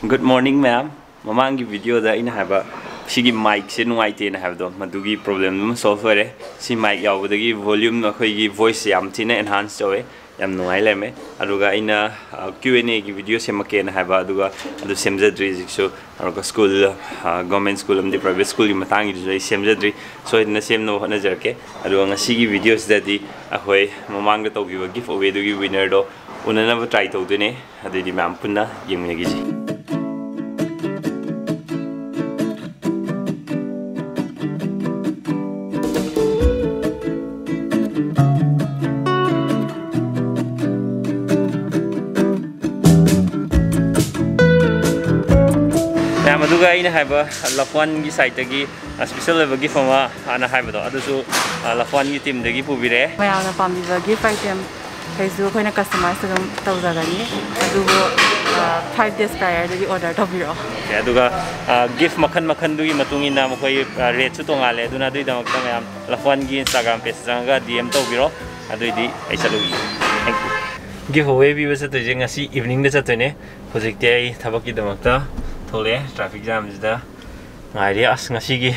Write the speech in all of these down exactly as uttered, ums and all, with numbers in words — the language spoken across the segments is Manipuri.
Good morning, ma'am. ꯃꯃꯥꯡꯒꯤ ꯚꯤꯗꯤꯑꯣꯗ ꯑꯩꯅ ꯍꯥꯏꯕ ꯁꯤꯒꯤ ꯃꯥꯏꯛꯁꯦ ꯅꯨꯡꯉꯥꯏꯇꯦꯅ ꯍꯥꯏꯕꯗꯣ, ꯃꯗꯨꯒꯤ ꯄ꯭ꯔꯣꯕ꯭ꯂꯦꯝꯗꯨꯃ ꯁꯣꯜꯚ ꯑꯣꯏꯔꯦ꯫ ꯁꯤ ꯃꯥꯏꯛ ꯌꯥꯎꯕꯗꯒꯤ ꯚꯣꯂ꯭ꯌꯨꯝ ꯑꯩꯈꯣꯏꯒꯤ ꯚꯣꯏꯁꯁꯦ ꯌꯥꯝ ꯊꯤꯅ ꯑꯦꯟꯍꯥꯟꯁ ꯇꯧꯋꯦ, ꯌꯥꯝ ꯅꯨꯡꯉꯥꯏ ꯂꯩꯔꯝꯃꯦ꯫ ꯑꯗꯨꯒ ꯑꯩꯅ ꯀ꯭ꯌꯨ ꯑꯦꯟ ꯑꯦꯒꯤ ꯚꯤꯗꯤꯑꯣ ꯁꯦꯝꯃꯛꯀꯦꯅ ꯍꯥꯏꯕ, ꯑꯗꯨꯒ ꯑꯗꯨ ꯁꯦꯝꯖꯗ꯭ꯔꯤ ꯍꯧꯖꯤꯛꯁꯨ꯫ ꯑꯗꯨꯒ ꯁ꯭ꯀꯨꯜ, ꯒꯣꯔꯃꯦꯟ ꯁ꯭ꯀꯨꯜ ꯑꯃꯗꯤ ꯄ꯭ꯔꯥꯏꯚꯦꯠ ꯁ꯭ꯀꯨꯜꯒꯤ ꯃꯇꯥꯡꯒꯤꯗꯨꯁꯨ ꯑꯩ ꯁꯦꯝꯖꯗ꯭ꯔꯤ, ꯁꯣꯏꯗꯅ ꯁꯦꯝꯅꯕ ꯍꯣꯠꯅꯖꯔꯛꯀꯦ꯫ ꯑꯗꯨꯒ ꯉꯁꯤꯒꯤ ꯚꯤꯗꯤꯑꯣꯁꯤꯗꯗꯤ ꯑꯩꯈꯣꯏ ꯃꯃꯥꯡꯗ ꯇꯧꯈꯤꯕ ꯒꯤꯐ ꯑꯋꯦꯗꯨꯒꯤ ꯋꯤꯅꯔꯗꯣ ꯎꯅꯅꯕ ꯇ꯭ꯔꯥꯏ ꯇꯧꯗꯣꯏꯅꯦ꯫ ꯑꯗꯨꯏꯗꯤ ꯃꯌꯥꯝ ꯄꯨꯟꯅ ꯌꯦꯡꯃꯤꯟꯅꯈꯤꯁꯤ꯫ ꯃꯌꯥꯝ, ꯑꯗꯨꯒ ꯑꯩꯅ ꯍꯥꯏꯕ ꯂꯐꯋꯥꯟꯒꯤ ꯁꯥꯏꯠꯇꯒꯤ ꯁ꯭ꯄꯦꯁꯦꯜ ꯑꯣꯏꯕ ꯒꯤꯐ ꯑꯃ ꯍꯥꯟꯅ ꯍꯥꯏꯕꯗꯣ, ꯑꯗꯨꯁꯨ ꯂꯐꯋꯥꯟꯒꯤ ꯇꯤꯝꯗꯒꯤ ꯄꯨꯕꯤꯔꯛꯑꯦ꯫ ꯃꯌꯥꯝꯅ ꯄꯥꯝꯕꯤꯕ ꯒꯤꯐ ꯑꯥꯏꯇꯦꯝ ꯀꯩꯁꯨ ꯑꯩꯈꯣꯏꯅ ꯀꯁꯇꯃꯥꯏꯁ ꯑꯗꯨꯝ ꯇꯧꯖꯒꯅꯤ, ꯑꯗꯨꯕꯨ ꯐꯥꯏꯚ ꯗꯦꯖ ꯄ꯭ꯔꯥꯏꯌꯔꯗꯒꯤ ꯑꯣꯔꯗꯔ ꯇꯧꯕꯤꯔꯛꯑꯣ꯫ ꯑꯣꯀꯦ, ꯑꯗꯨꯒ ꯒꯤꯐ ꯃꯈꯜ ꯃꯈꯜꯗꯨꯒꯤ ꯃꯇꯨꯡ ꯏꯟꯅ ꯃꯈꯣꯏ ꯔꯦꯠꯁꯨ ꯇꯣꯡꯉꯥꯜꯂꯦ꯫ ꯑꯗꯨꯅ ꯑꯗꯨꯒꯤꯗꯃꯛꯇ ꯃꯌꯥꯝ ꯂꯐꯋꯥꯟꯒꯤ ꯏꯟꯁꯇꯥꯒ꯭ꯔꯥꯝ ꯄꯦꯖ ꯆꯪꯉꯒ ꯗꯤ ꯑꯦꯝ ꯇꯧꯕꯤꯔꯣ꯫ ꯑꯗꯨꯏꯗꯤ ꯑꯩ ꯆꯠꯂꯨꯈꯤꯒꯦ꯫ Thank you. ꯒꯤꯐ ꯑꯋꯦ ꯄꯤꯕ ꯆꯠꯇꯣꯏꯁꯦ ꯉꯁꯤ ꯏꯚꯤꯅꯤꯡꯗ ꯆꯠꯇꯣꯏꯅꯦ꯫ ꯍꯧꯖꯤꯛꯇꯤ ꯑꯩ ꯊꯕꯛꯀꯤꯗꯃꯛꯇ ꯊꯣꯛꯂꯛꯑꯦ, ꯇ꯭ꯔꯥꯐꯤꯛ ꯖꯥꯝꯁꯤꯗ ꯉꯥꯏꯔꯤ꯫ ꯑꯁ, ꯉꯁꯤꯒꯤ,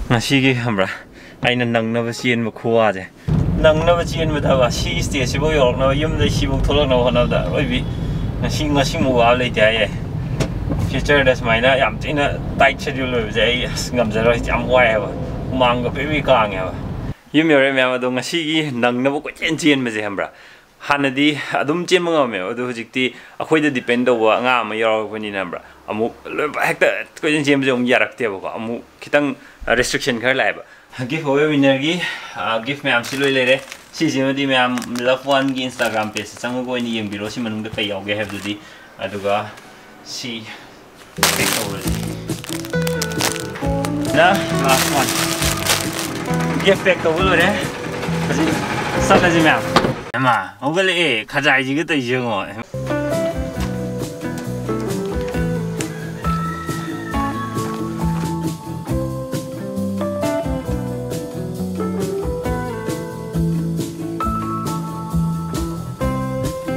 ꯉꯁꯤꯒꯤ ꯈꯪꯕ꯭ꯔꯥ, ꯑꯩꯅ ꯅꯪꯅꯕ ꯆꯦꯟꯕ ꯈꯨꯋꯥꯁꯦ, ꯅꯪꯅꯕ ꯆꯦꯟꯕꯗꯕ ꯁꯤ ꯁ꯭ꯇꯦꯖꯁꯤꯐꯥꯎ ꯌꯧꯔꯛꯅꯕ, ꯌꯨꯝꯗꯩ ꯁꯤꯐꯥꯎ ꯊꯣꯛꯂꯛꯅꯕ ꯍꯣꯠꯅꯕꯗ ꯑꯔꯣꯏꯕꯤ ꯉꯁꯤ, ꯉꯁꯤꯃꯨꯛ ꯋꯥꯕ ꯂꯩꯇꯦ ꯍꯥꯏꯌꯦ꯫ ꯐ꯭ꯌꯨꯆꯔꯗ ꯁꯨꯃꯥꯏꯅ ꯌꯥꯝ ꯊꯤꯅ ꯇꯥꯏꯠ ꯁꯦꯗ꯭ꯌꯨꯜ ꯑꯣꯏꯕꯁꯦ ꯑꯩ ꯑꯁ ꯉꯝꯖꯔꯣꯏ, ꯌꯥꯝ ꯋꯥꯏ ꯍꯥꯏꯕ, ꯍꯨꯃꯥꯡꯒ ꯄ꯭ꯔꯤ ꯄ꯭ꯔꯤ ꯀꯥꯡꯉꯦ ꯍꯥꯏꯕ꯫ ꯌꯨꯝ ꯌꯧꯔꯦ ꯃꯌꯥꯝ꯫ ꯑꯗꯣ ꯉꯁꯤꯒꯤ ꯅꯪꯅꯕ ꯀꯣꯏꯆꯦꯟ ꯆꯦꯟꯕꯁꯦ ꯈꯪꯕ꯭ꯔꯥ, ꯍꯥꯟꯅꯗꯤ ꯑꯗꯨꯝ ꯆꯦꯟꯕ ꯉꯝꯃꯦꯕ, ꯑꯗꯣ ꯍꯧꯖꯤꯛꯇꯤ ꯑꯩꯈꯣꯏꯗ ꯗꯤꯄꯦꯟ ꯇꯧꯕ ꯑꯉꯥꯡ ꯑꯃ ꯌꯥꯎꯔꯛꯄꯅꯤꯅ ꯈꯪꯕ꯭ꯔꯥ, ꯑꯃꯨꯛ ꯂꯣꯏ ꯍꯦꯛꯇ ꯀꯣꯏꯆꯦꯟ ꯆꯦꯟꯕꯁꯦ ꯑꯃꯨꯛ ꯌꯥꯔꯛꯇꯦꯕꯀꯣ, ꯑꯃꯨꯛ ꯈꯤꯇꯪ ꯔꯦꯁꯇ꯭ꯔꯤꯛꯁꯟ ꯈꯔ ꯂꯥꯛꯑꯦꯕ꯫ ꯒꯤꯐ ꯑꯋꯦ ꯋꯤꯟꯅꯔꯒꯤ ꯒꯤꯐ ꯃꯌꯥꯝꯁꯤ ꯂꯣꯏ ꯂꯩꯔꯦ꯫ ꯁꯤꯁꯤꯃꯗꯤ ꯃꯌꯥꯝ ꯂꯐꯋꯥꯟꯒꯤ ꯏꯟꯁꯇꯥꯒ꯭ꯔꯥꯝ ꯄꯦꯖꯇ ꯆꯪꯉꯒ ꯑꯣꯏꯅ ꯌꯦꯡꯕꯤꯔꯣ, ꯁꯤ ꯃꯅꯨꯡꯗ ꯀꯩ ꯌꯥꯎꯒꯦ ꯍꯥꯏꯕꯗꯨꯗꯤ꯫ ꯑꯗꯨꯒ ꯁꯤ ꯄꯦꯛ ꯇꯧꯔꯁꯤ꯫ ꯅ ꯂꯥꯁ ꯋꯥꯟ꯫ ꯒꯤꯐ ꯄꯦꯛ ꯇꯧꯕ ꯂꯣꯏꯔꯦ꯫ ꯍꯧꯖꯤꯛ ꯆꯠꯂꯁꯤ ꯃꯌꯥꯝ꯫ ꯑꯃ ꯍꯧꯒꯠꯂꯛꯑꯦ, ꯈꯖꯥꯏꯁꯤꯒ ꯇꯧꯔꯤꯁꯦ ꯌꯦꯡꯉꯣ꯫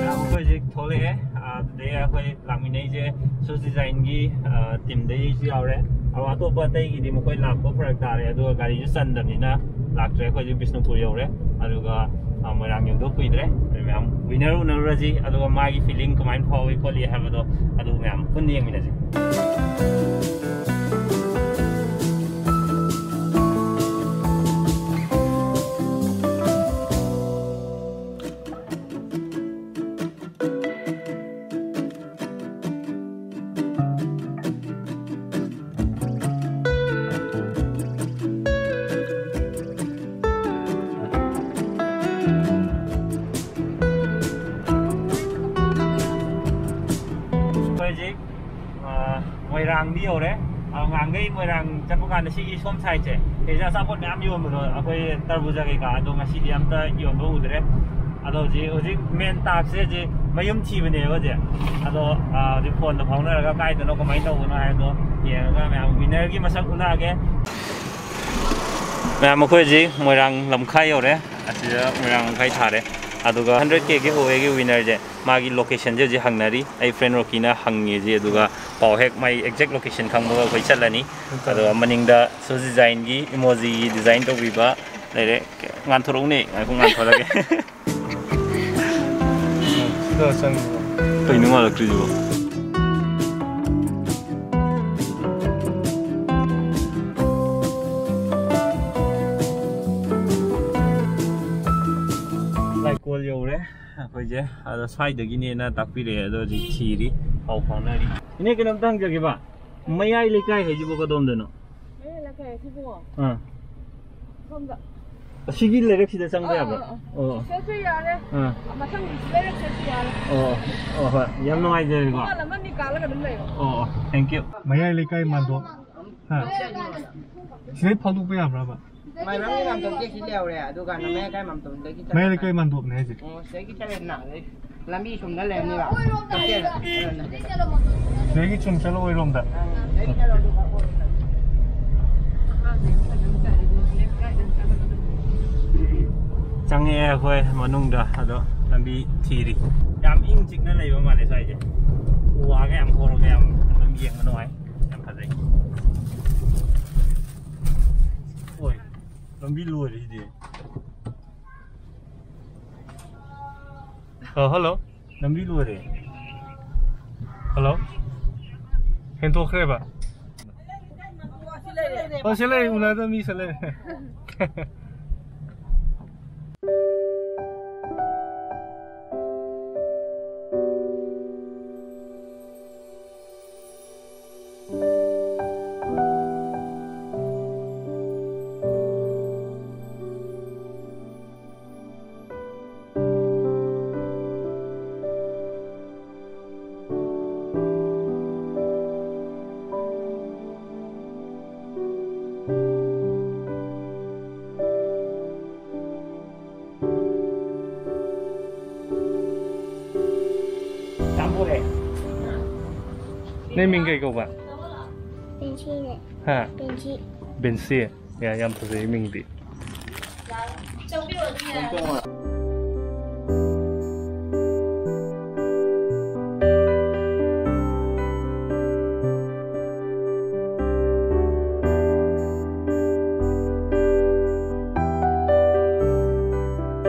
ꯑꯩꯈꯣꯏꯁꯦ ꯊꯣꯛꯂꯛꯑꯦ꯫ ꯑꯗꯨꯗꯩ ꯑꯩꯈꯣꯏ ꯂꯥꯛꯃꯤꯟꯅꯩꯁꯦ ꯁꯨꯁ ꯗꯤꯖꯥꯏꯟꯒꯤ ꯇꯤꯝꯗꯩꯁꯨ ꯌꯥꯎꯔꯦ꯫ ꯑꯗꯣ ꯑꯇꯣꯞꯄ ꯑꯇꯩꯒꯤꯗꯤ ꯃꯈꯣꯏ ꯂꯥꯛꯄ ꯐꯔꯛ ꯇꯥꯔꯦ, ꯑꯗꯨꯒ ꯒꯥꯔꯤꯁꯨ ꯆꯟꯗꯕꯅꯤꯅ ꯂꯥꯛꯇ꯭ꯔꯦ꯫ ꯑꯩꯈꯣꯏꯁꯨ ꯕꯤꯁꯅꯨꯄꯨꯔ ꯌꯧꯔꯦ, ꯑꯗꯨꯒ ꯃꯣꯏꯔꯥꯡ ꯌꯧꯗꯧ ꯀꯨꯏꯗ꯭ꯔꯦ꯫ ꯑꯗꯨ ꯃꯌꯥꯝ ꯋꯤꯅꯔ ꯎꯅꯔꯨꯔꯁꯤ, ꯑꯗꯨꯒ ꯃꯥꯒꯤ ꯐꯤꯂꯤꯡ ꯀꯃꯥꯏꯅ ꯐꯥꯎꯏ ꯈꯣꯠꯂꯤ ꯍꯥꯏꯕꯗꯣ ꯑꯗꯨ ꯃꯌꯥꯝ ꯄꯨꯟꯅ ꯌꯦꯡꯃꯤꯟꯅꯁꯤ꯫ ꯑꯩꯈꯣꯏ ꯍꯧꯖꯤꯛ, ꯑ, ꯃꯣꯏꯔꯥꯡꯗꯤ ꯌꯧꯔꯦ꯫ ꯑ, ꯉꯍꯥꯟꯈꯩ ꯃꯣꯏꯔꯥꯡ ꯆꯠꯄ ꯀꯥꯟꯗ ꯁꯤꯒꯤ ꯁꯣꯝ ꯁꯥꯏꯠꯁꯦ, ꯁꯤꯗ ꯑꯆꯥꯄꯣꯠ ꯃꯌꯥꯝ ꯌꯣꯟꯕꯗꯣ, ꯑꯩꯈꯣꯏ ꯇꯔꯕꯨꯖꯥ ꯀꯩꯀꯥ, ꯑꯗꯣ ꯉꯁꯤꯗꯤ ꯑꯝꯇ ꯌꯣꯟꯕ ꯎꯗ꯭ꯔꯦ꯫ ꯑꯗꯣ ꯍꯧꯖꯤꯛ, ꯍꯧꯖꯤꯛ ꯃꯦꯟ ꯇꯥꯛꯁꯦ ꯍꯧꯖꯤꯛ ꯃꯌꯨꯝ ꯊꯤꯕꯅꯦꯕ ꯍꯧꯖꯤꯛ꯫ ꯑꯗꯣ, ꯑ, ꯍꯧꯖꯤꯛ ꯐꯣꯟꯗ ꯐꯥꯎꯅꯔꯒ ꯀꯥꯏꯗꯅꯣ ꯀꯃꯥꯏꯅ ꯇꯧꯕꯅꯣ ꯍꯥꯏꯕꯗꯣ ꯌꯦꯡꯉꯒ ꯃꯌꯥꯝ ꯋꯤꯅꯔꯒꯤ ꯃꯁꯛ ꯎꯠꯂꯛꯑꯒꯦ꯫ ꯃꯌꯥꯝ, ꯑꯩꯈꯣꯏ ꯍꯧꯖꯤꯛ ꯃꯣꯏꯔꯥꯡ ꯂꯝꯈꯥꯏ ꯌꯧꯔꯦ꯫ ꯑꯁꯤꯗ ꯃꯣꯏꯔꯥꯡ ꯂꯝꯈꯥꯏ ꯊꯥꯔꯦ꯫ ꯑꯗꯨꯒ ꯍꯟꯗ꯭ꯔꯦꯠ ꯀꯦꯒꯤ ꯍꯣꯋꯦꯒꯤ ꯋꯤꯅꯔꯁꯦ, ꯃꯥꯒꯤ ꯂꯣꯀꯦꯁꯟꯁꯦ ꯍꯧꯖꯤꯛ ꯍꯪꯅꯔꯤ꯫ ꯑꯩ ꯐ꯭ꯔꯦꯟ ꯔꯣꯀꯤꯅ ꯍꯪꯉꯦ ꯍꯧꯖꯤꯛ, ꯑꯗꯨꯒ ꯄꯥꯎ ꯍꯦꯛ ꯃꯥꯏ ꯑꯦꯛꯖꯦꯛ ꯂꯣꯀꯦꯁꯟ ꯈꯪꯕꯒ ꯑꯩꯈꯣꯏ ꯆꯠꯂꯅꯤ꯫ ꯑꯗꯨꯒ ꯃꯅꯤꯡꯗ ꯁꯨꯁ ꯗꯤꯖꯥꯏꯟꯒꯤ ꯏꯃꯣꯖꯤꯒꯤ ꯗꯤꯖꯥꯏꯟ ꯇꯧꯕꯤꯕ ꯂꯩꯔꯦ꯫ ꯉꯥꯟꯊꯣꯔꯛꯎꯅꯦ, ꯉꯥꯏꯈꯣ, ꯉꯥꯟꯊꯣꯔꯛꯑꯒꯦ꯫ ꯁꯤꯗ ꯆꯪꯉꯤꯕ꯫ ꯀꯩꯅꯣ ꯉꯥꯜꯂꯛꯇ꯭ꯔꯤꯁꯤꯕꯣ? ꯂꯥꯏꯀꯣꯜ ꯌꯧꯔꯦ ꯑꯩꯈꯣꯏꯁꯦ꯫ ꯑꯗꯣ ꯁ꯭ꯋꯥꯏꯗꯒꯤꯅꯦꯅ ꯇꯥꯛꯄꯤꯔꯛꯑꯦ꯫ ꯑꯗꯣ ꯍꯧꯖꯤꯛ ꯊꯤꯔꯤ, ꯄꯥꯎ ꯐꯥꯎꯅꯔꯤ꯫ ꯏꯅꯦ, ꯀꯩꯅꯣꯝꯇ ꯍꯪꯖꯒꯦꯕ, ꯃꯌꯥꯏ ꯂꯩꯀꯥꯏ ꯍꯥꯏꯁꯤꯕꯨ ꯀꯗꯣꯝꯗꯅꯣ? ꯃꯌꯥꯏ ꯂꯩꯀꯥꯏ ꯍꯥꯏꯁꯤꯕꯨ ꯑꯥ꯫ ꯁꯣꯝꯗ꯫ ꯑꯁꯤꯒꯤ ꯂꯩꯔꯛꯁꯤꯗ ꯆꯪꯕ ꯑꯥ, ꯌꯥꯕ꯭ꯔꯥ? ꯑꯥ, ꯑꯥ꯫ ꯑꯣ꯫ ꯆꯠꯁꯨ ꯌꯥꯔꯦ꯫ ꯑꯥ꯫ ꯃꯊꯪꯒꯤ ꯂꯩꯔꯛ ꯆꯠꯁꯨ ꯌꯥꯔꯦ꯫ ꯑꯣ, ꯑꯣ, ꯍꯣꯏ꯫ ꯌꯥꯝ ꯅꯨꯡꯉꯥꯏꯖꯔꯦꯀꯣ꯫ ꯃꯈꯜ ꯑꯃꯅꯤ ꯀꯥꯜꯂꯒ ꯑꯗꯨꯝ ꯂꯩꯔꯣ꯫ ꯑꯣ, ꯑꯣ, thank you꯫ ꯃꯌꯥꯏ ꯂꯩꯀꯥꯏ ꯃꯥꯟꯗꯣꯞ꯫ ꯍꯥ? ꯁꯤꯗꯩ ꯐꯥꯎꯗꯣꯛꯄ ꯌꯥꯕ꯭ꯔꯕ? ꯃꯥꯏꯕꯝꯒꯤ ꯃꯥꯟꯗꯣꯞꯇꯤ ꯁꯤ ꯂꯩꯍꯧꯔꯦ, ꯑꯗꯨꯒ ꯃꯌꯥꯏ ꯂꯩꯀꯥꯏ ꯃꯥꯟꯗꯣꯞꯇ ꯂꯩꯈꯤ ꯃꯌꯥꯏ ꯂꯩꯀꯥꯏ ꯃꯥꯟꯗꯣꯞꯅꯦ ꯍꯥꯏꯁꯦ꯫ ꯑꯣ, ꯁꯤꯗꯒꯤ ꯆꯠꯂꯦꯗꯅ, ꯑꯗꯩ ꯂꯝꯕꯤ ꯁꯨꯝꯗ ꯂꯩꯔꯅꯤꯕ꯫ ꯍꯣꯇꯦꯜ꯫ ꯁꯤꯗꯒꯤ ꯁꯨꯝ ꯆꯠꯂꯣ ꯑꯣꯏꯔꯣꯝꯗ꯫ ꯑꯪ, ꯁꯤꯗꯒꯤ ꯆꯠꯂꯣ ꯑꯗꯨꯒ ꯑꯣꯏꯔꯣꯝꯗ꯫ ꯆꯪꯉꯛꯑꯦ ꯑꯩꯈꯣꯏ ꯃꯅꯨꯡꯗ, ꯑꯗꯣ ꯂꯝꯕꯤ ꯊꯤꯔꯤ꯫ ꯌꯥꯝ ꯏꯪ ꯆꯤꯛꯅ ꯂꯩꯕ ꯃꯥꯜꯂꯦ ꯁ꯭ꯋꯥꯏꯁꯦ꯫ ꯎ ꯋꯥꯒ ꯌꯥꯝ ꯍꯧꯔꯒ ꯌꯥꯝ ꯑꯗꯨꯝ ꯌꯦꯡꯕ ꯅꯨꯡꯉꯥꯏ꯫ ꯌꯥꯝ ꯐꯖꯩ꯫ ꯍꯣꯏ, ꯂꯝꯕꯤ ꯂꯣꯏꯔꯦ ꯁꯤꯗꯤ꯫ ꯑ, ꯍꯜꯂꯣ꯫ ꯂꯝꯕꯤ ꯂꯣꯏꯔꯦ꯫ ꯍꯜꯂꯣ꯫ ꯍꯦꯟꯗꯣꯛꯈ꯭ꯔꯦꯕ꯫ ꯑꯣ, ꯁꯤ ꯂꯩ, ꯎꯅꯗꯕ ꯃꯤ ꯁꯤ ꯂꯩ꯫ ꯅꯪ ꯃꯤꯡ ꯀꯩ ꯀꯧꯕ? ꯕꯦꯟꯁꯤꯅꯦ꯫ ꯍꯥ? ꯕꯦꯟꯁꯤ꯫ ꯕꯦꯟꯁꯤ? ꯌꯥ, ꯌꯥꯝ ꯐꯖꯩ ꯃꯤꯡꯗꯤ꯫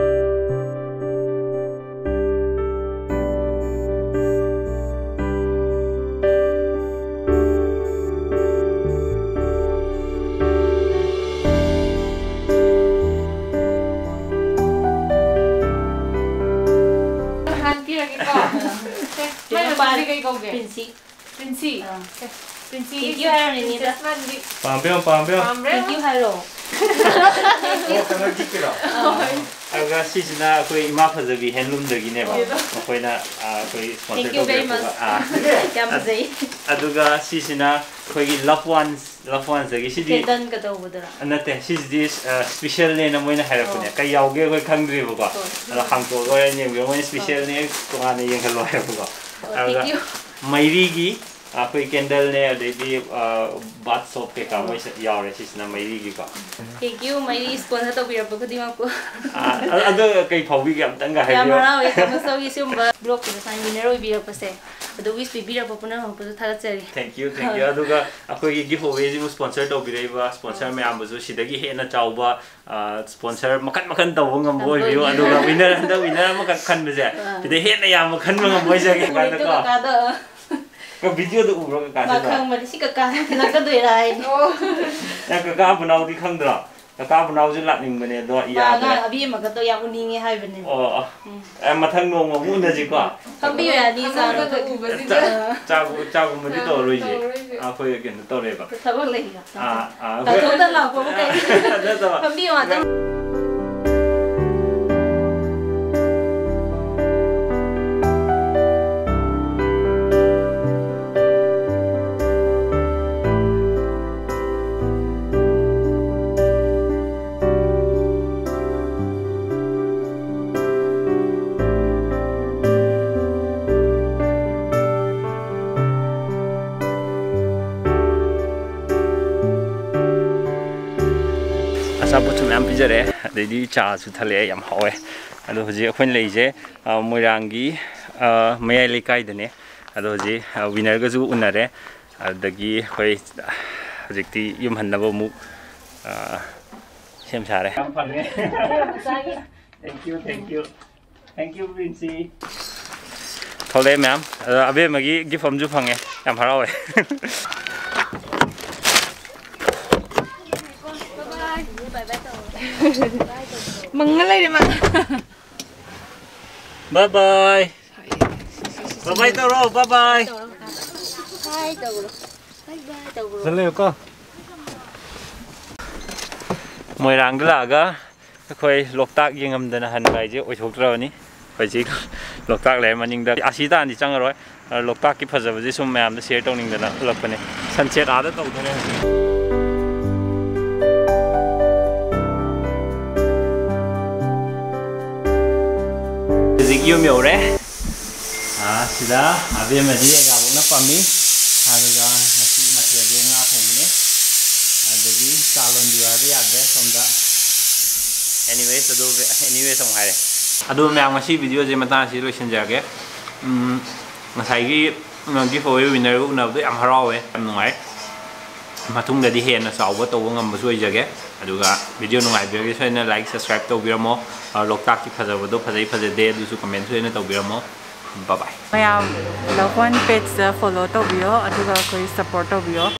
ꯍꯥꯟ ꯄꯤꯔꯒꯦꯀꯣ꯫ ꯁꯦ, ꯃꯥꯏ ꯃꯃꯤꯡꯁꯦ ꯀꯩ ꯀꯧꯒꯦ? ꯄ꯭ꯔꯤꯟꯁꯤ꯫ ꯄ꯭ꯔꯤꯟꯁꯤ꯫ ꯑꯥ꯫ ꯁꯦ, ꯄ꯭ꯔꯤꯟꯁꯤꯒꯤ ꯇꯦꯡꯀ꯭ꯌꯨ ꯍꯥꯏꯔꯣꯅꯦ, ꯏꯅꯦꯗ꯫ ꯄ꯭ꯔꯤꯟꯁꯦꯁ ꯃꯟꯗꯤ꯫ ꯄꯥꯝꯕ꯭ꯔꯣ, ꯄꯥꯝꯕ꯭ꯔꯣ? ꯄꯥꯝꯕ꯭ꯔꯣ? ꯇꯦꯡꯀ꯭ꯌꯨ ꯍꯥꯏꯔꯣ꯫ ꯑꯣ, ꯀꯩꯅꯣꯒꯤ ꯀꯩꯅꯣ? ꯍꯣꯏ꯫ ꯑꯗꯨꯒ ꯁꯤꯁꯤꯅ ꯑꯩꯈꯣꯏ ꯏꯃꯥ ꯐꯖꯕꯤ ꯍꯦꯟꯂꯨꯝꯗꯒꯤꯅꯦꯕ꯫ ꯌꯦꯗꯣ꯫ ꯃꯈꯣꯏꯅ, ꯑ, ꯑꯩꯈꯣꯏ sponsor Thank you very ꯇꯧꯕꯤꯔꯛꯄ꯫ much꯫ ꯑꯥ꯫ ꯌꯥꯝ ꯐꯖꯩ꯫ ꯑꯗꯨꯒ ꯁꯤꯁꯤꯅ ꯑꯩꯈꯣꯏꯒꯤ loved ones, loved ones ꯗꯒꯤ ꯁꯤꯗꯤ ꯀꯦꯟꯗꯟꯒ ꯇꯧꯕꯗꯨꯔꯥ? ꯅꯠꯇꯦ, ꯁꯤꯁꯤꯗꯤ, ꯑ, special ꯅꯦꯅ ꯃꯣꯏꯅ ꯍꯥꯏꯔꯛꯄꯅꯦ꯫ ꯑꯣ꯫ ꯀꯩ ꯌꯥꯎꯒꯦ ꯑꯩꯈꯣꯏ ꯈꯪꯗ꯭ꯔꯤꯕꯀꯣ꯫ ꯍꯣꯏ꯫ ꯑꯗꯣ ꯍꯥꯡꯇꯣꯛꯑꯒ ꯍꯣꯔꯦꯟ ꯌꯦꯡꯕꯤꯔꯣ꯫ ꯃꯣꯏꯅ ꯍꯣꯏ꯫ Special ꯅꯦ, ꯇꯣꯉꯥꯟꯅ ꯌꯦꯡꯍꯜꯂꯣ ꯍꯥꯏꯕꯀꯣ꯫ ꯑꯣ, ꯑꯗꯨꯒ thank you꯫ ꯃꯩꯔꯤꯒꯤ ꯑꯩꯈꯣꯏ ꯀꯦꯟꯗꯜꯅꯦ, ꯑꯗꯩꯗꯤ ꯕꯥꯠ ꯁꯣꯞ ꯀꯩꯀꯥ ꯃꯣꯏ ꯌꯥꯎꯔꯦ꯫ ꯁꯤꯁꯤꯅ ꯃꯩꯔꯤꯒꯤꯀꯣ꯫ Thank you, ꯃꯩꯔꯤ sponsor ꯇꯧꯕꯤꯔꯛꯄ ꯈꯨꯗꯤꯡꯃꯛꯄꯨ꯫ ꯑꯗꯣ ꯀꯩ ꯐꯥꯎꯕꯤꯒꯦ ꯑꯝꯇꯪꯒ ꯌꯥꯝ ꯍꯥꯏꯕꯤꯌꯣ꯫ ꯍꯔꯥꯎꯋꯦ ꯀꯃꯁꯇꯧꯒꯤ ꯁꯤꯒꯨꯝꯕ vlogꯀꯤꯗ ꯁꯨꯃꯥꯏꯅ winner ꯑꯣꯏꯕꯤꯔꯛꯄꯁꯦ꯫ ꯑꯗꯣ wish ꯄꯤꯕꯤꯔꯛꯄ ꯄꯨꯝꯅꯃꯛꯄꯨꯁꯨ ꯊꯥꯒꯠꯆꯔꯤ꯫ Thank you, thank you. ꯑꯗꯨꯒ ꯑꯩꯈꯣꯏꯒꯤ giveawayꯁꯤꯕꯨ sponsor ꯇꯧꯕꯤꯔꯛꯏꯕ sponsor ꯃꯌꯥꯝꯕꯨꯁꯨ ꯁꯤꯗꯒꯤ ꯍꯦꯟꯅ ꯆꯥꯎꯕ sponsor ꯃꯈꯟ ꯃꯈꯟ ꯇꯧꯕ ꯉꯝꯕ ꯑꯣꯏꯕꯤꯌꯨ꯫ ꯑꯗꯨꯒ winner, ꯍꯟꯗꯛ winner ꯑꯃꯈꯛ ꯈꯟꯕꯁꯦ ꯁꯤꯗ ꯍꯦꯟꯅ ꯌꯥꯝꯕ ꯈꯟꯕ ꯉꯝꯕ ꯑꯣꯏꯖꯒꯦ꯫ ꯅꯨꯃꯤꯠꯇꯨ ꯀꯥꯟꯗꯀꯣ ꯀꯀꯥꯗ videoꯗ ꯎꯕ꯭ꯔꯣ ꯃꯥ ꯀꯀꯥꯁꯤꯅ? ꯈꯪꯕꯅꯤ ꯁꯤ ꯀꯀꯥꯅ ꯊꯤꯜꯂꯛꯀꯗꯣꯏꯔꯥ ꯍꯥꯏꯅ꯫ ꯅꯪ ꯀꯀꯥ ꯄꯨꯅꯥꯎꯗꯤ ꯈꯪꯗ꯭ꯔꯣ? ꯀꯀꯥ ꯄꯨꯅꯥꯎꯁꯨ ꯂꯥꯛꯅꯤꯡꯕꯅꯦ ꯑꯗꯣ ꯃꯥ ꯌꯥꯗ꯭ꯔꯦ꯫ ꯑꯉꯥꯡ ꯑꯕꯦꯝꯃꯒꯗꯣ ꯌꯥꯝ ꯎꯅꯤꯡꯉꯦ ꯍꯥꯏꯕꯅꯦ꯫ ꯑꯣ ꯑꯣ꯫ ꯑꯦ, ꯃꯊꯪ ꯅꯣꯡꯃ ꯑꯃꯨꯛ ꯎꯅꯁꯤꯀꯣ꯫ ꯐꯝꯕꯤꯌꯨ ꯌꯥꯅꯤ ꯆꯥꯔꯣ꯫ ꯎꯕꯁꯤꯗ ꯆꯥꯛ- ꯆꯥꯛ- ꯆꯥꯒꯨꯝꯕꯗꯤ ꯇꯧꯔꯣꯏꯁꯦ꯫ ꯇꯧꯔꯣꯏꯁꯦ꯫ ꯑꯩꯈꯣꯏ ꯀꯩꯅꯣ ꯇꯧꯔꯦꯕ꯫ ꯊꯕꯛ ꯂꯩꯕ꯫ ꯑꯥ, ꯑꯥ, ꯇꯥꯊꯣꯛꯇ ꯂꯥꯛꯄꯕꯨ ꯀꯩ? ꯅꯠꯇꯕ꯫ ꯐꯝꯕꯤꯌꯨ ꯉꯥꯛꯇꯪ꯫ ꯑꯆꯥꯄꯣꯠꯁꯨ ꯃꯌꯥꯝ ꯄꯤꯖꯔꯦ, ꯑꯗꯩꯗꯤ ꯆꯥꯁꯨ ꯊꯛꯂꯛꯑꯦ, ꯌꯥꯝ ꯍꯥꯎꯋꯦ꯫ ꯑꯗꯣ ꯍꯧꯖꯤꯛ ꯑꯩꯈꯣꯏꯅ ꯂꯩꯔꯤꯁꯦ, ꯑ, ꯃꯣꯏꯔꯥꯡꯒꯤ, ꯑ, ꯃꯌꯥꯏ ꯂꯩꯀꯥꯏꯗꯅꯦ꯫ ꯑꯗꯣ ꯍꯧꯖꯤꯛ, ꯑ, winnerꯒꯁꯨ ꯎꯅꯔꯦ꯫ ꯑꯗꯨꯗꯒꯤ ꯑꯩꯈꯣꯏ ꯍꯧꯖꯤꯛꯇꯤ ꯌꯨꯝ ꯍꯟꯅꯕ ꯑꯃꯨꯛ, ꯑ, ꯁꯦꯝ ꯁꯥꯔꯦ꯫ ꯌꯥꯝ ꯐꯪꯉꯦ꯫ Thank you, thank you. Thank you, Princey. ꯊꯣꯛꯂꯛꯑꯦ ꯃꯌꯥꯝ꯫ ꯑꯗꯣ ꯑꯕꯦꯝꯃꯒꯤ gift ꯑꯃꯁꯨ ꯐꯪꯉꯦ꯫ ꯌꯥꯝ ꯍꯔꯥꯎꯋꯦ꯫ ꯃꯪꯉ ꯂꯩꯔꯦ ꯃꯥ꯫ Bye bye. Bye bye ꯇꯧꯔꯣ, bye bye. ꯆꯠꯂꯦꯀꯣ꯫ ꯃꯣꯏꯔꯥꯡꯗ ꯂꯥꯛꯑꯒ ꯑꯩꯈꯣꯏ ꯂꯣꯛꯇꯥꯛ ꯌꯦꯡꯉꯝꯗꯅ ꯍꯟꯕ ꯍꯥꯏꯁꯦ ꯑꯣꯏꯊꯣꯛꯇ꯭ꯔꯕꯅꯤ꯫ ꯍꯧꯖꯤꯛ ꯂꯣꯛꯇꯥꯛ ꯂꯩꯔꯦ ꯃꯅꯤꯡꯗ꯫ ꯑꯁꯤ ꯇꯥꯟꯗꯤ ꯆꯪꯉꯔꯣꯏ꯫ ꯑ, ꯂꯣꯛꯇꯥꯛꯀꯤ ꯐꯖꯕꯁꯦ ꯁꯨꯝ ꯃꯌꯥꯝꯗ share ꯇꯧꯅꯤꯡꯗꯅ ꯎꯠꯂꯛꯄꯅꯦ꯫ Sunset ꯑꯥꯗ ꯇꯧꯗꯣꯔꯦ ꯍꯧꯖꯤꯛ꯫ ꯍꯧꯖꯤꯛ ꯌꯨꯝ ꯌꯧꯔꯦ꯫ ꯑꯥ, ꯁꯤꯗ ꯑꯕꯦꯝꯃꯗꯤ ꯑꯦꯒꯥꯕꯣꯛꯅ ꯄꯥꯝꯃꯤ꯫ ꯑꯗꯨꯒ ꯉꯁꯤ ꯃꯊꯦꯜꯁꯦ ꯉꯥ ꯊꯣꯡꯕꯅꯦ꯫ ꯑꯗꯒꯤ ꯆꯥ ꯂꯣꯟꯕꯤꯌꯨ ꯍꯥꯏꯕ ꯌꯥꯗ꯭ꯔꯦ ꯁꯣꯝꯗ꯫ Anyways, ꯑꯗꯨ, anyways ꯑꯃꯨꯛ ꯍꯥꯏꯔꯦ꯫ ꯑꯗꯨ ꯃꯌꯥꯝ, ꯉꯁꯤ videoꯁꯦ ꯃꯇꯥꯡ ꯑꯁꯤ ꯂꯣꯏꯁꯤꯟꯖꯔꯒꯦ꯫ ꯎꯝ, ꯉꯁꯥꯏꯒꯤ giveaway winnerꯒ ꯎꯅꯕꯗꯣ ꯌꯥꯝ ꯍꯔꯥꯎꯋꯦ, ꯌꯥꯝ ꯅꯨꯡꯉꯥꯏ꯫ ꯃꯇꯨꯡꯗꯗꯤ ꯍꯦꯟꯅ ꯆꯥꯎꯕ ꯇꯧꯕ ꯉꯝꯕꯁꯨ ꯑꯣꯏꯖꯒꯦ꯫ ꯑꯗꯨꯒ video ꯅꯨꯡꯉꯥꯏꯕꯤꯔꯒꯗꯤ ꯁꯣꯏꯗꯅ like, subscribe ꯇꯧꯕꯤꯔꯝꯃꯣ꯫ ꯑ, ꯂꯣꯛꯇꯥꯛꯀꯤ ꯐꯖꯕꯗꯣ ꯐꯖꯩ ꯐꯖꯗꯦ ꯑꯗꯨꯁꯨ comment ꯁꯣꯏꯗꯅ ꯇꯧꯕꯤꯔꯝꯃꯣ꯫ Bye bye꯫ ꯃꯌꯥꯝ Love One pageꯇ follow ꯇꯧꯕꯤꯌꯣ, ꯑꯗꯨꯒ ꯑꯩꯈꯣꯏ support ꯇꯧꯕꯤꯌꯣ꯫